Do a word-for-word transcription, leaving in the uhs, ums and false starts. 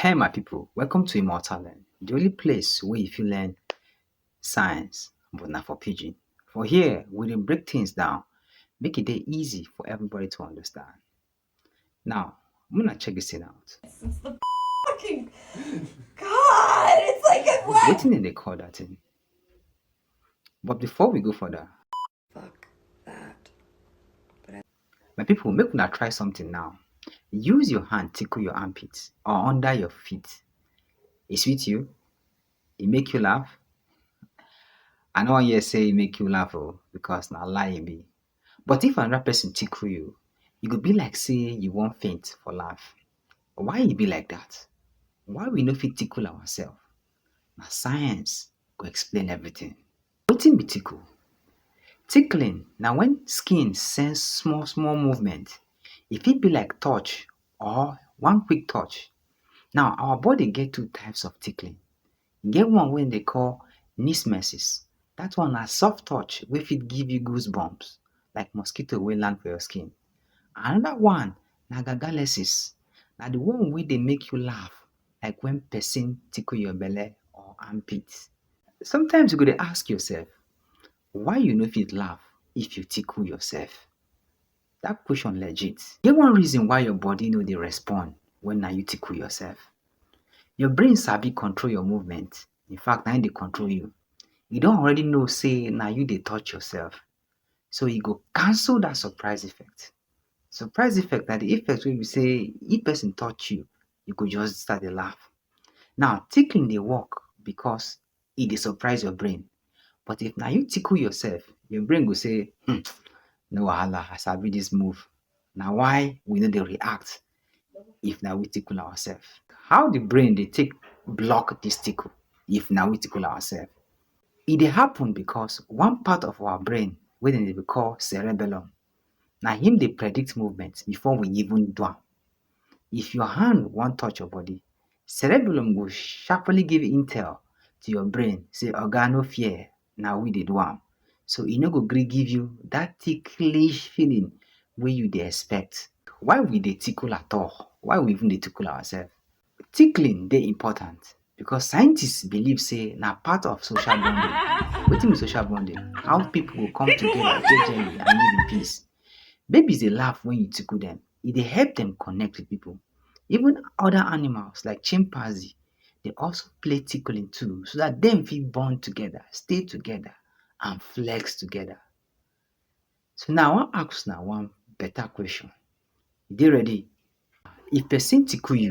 Hey my people, welcome to Immortal Learn, the only place where you fit learn science, but na for pidgin. For here, we dey break things down, make e dey easy for everybody to understand. Now, muna check this thing out. It's the fucking God. It's like a what? Wetin dem dey call that thing? But before we go further, Fuck that. My people, make una try something now. Use your hand tickle your armpit or under your feet. E sweet you? E make you laugh? I no wan hear say e make you laugh o, because na lie e be. But if another person tickle you, e go be like say you wan faint for laugh. Why e be like that? Why we no fit tickle ourselves? Na science go explain everything. Wetin be tickle? Tickling na when skin sense small small movement. E fit be like touch or one quick touch. Now, our body get two types of tickling. E get one wey dem dey call nysmesis. That one na soft touch wey fit give you goosebumps, like mosquito wey land for your skin. Another one na gagalesis. Na the one wey dey make you laugh, like when person tickle your belle or armpit. Sometimes you go dey ask yourself, why you no fit laugh if you tickle yourself? That question legit. E get one reason why your body no dey respond when na you tickle yourself. Your brain sabi control your movement. In fact, na im dey control you. E don already know say na you dey touch yourself. So e go cancel that surprise effect. Surprise effect na the effect wey be say if person touch you, you go just start dey laugh. Now, tickling dey work because e dey surprise your brain. But if na you tickle yourself, your brain go say, hmm, no wahala, I sabi this move. Na why we no dey react if na we tickle ourselves. How the brain dey take block this tickle if na we tickle ourselves? E dey happen because one part of our brain wey dem dey call cerebellum, na him dey predict movement before we even do am. If your hand wan touch your body, cerebellum go sharply give intel to your brain say, oga, no fear, na we dey do am. So e no go gree give you that ticklish feeling wey you dey expect. Why we dey tickle at all? Why we even dey tickle ourselves? Tickling dey important because scientists believe say na part of social bonding. Wetin be social bonding? How people go come together, take journey and live in peace. Babies dey laugh when you tickle them. E dey help them connect with people. Even other animals like chimpanzee dey also play tickling too, so that dem fit bond together, stay together, and flex together. So now I wan ask una one better question. You dey ready? If person tickle you,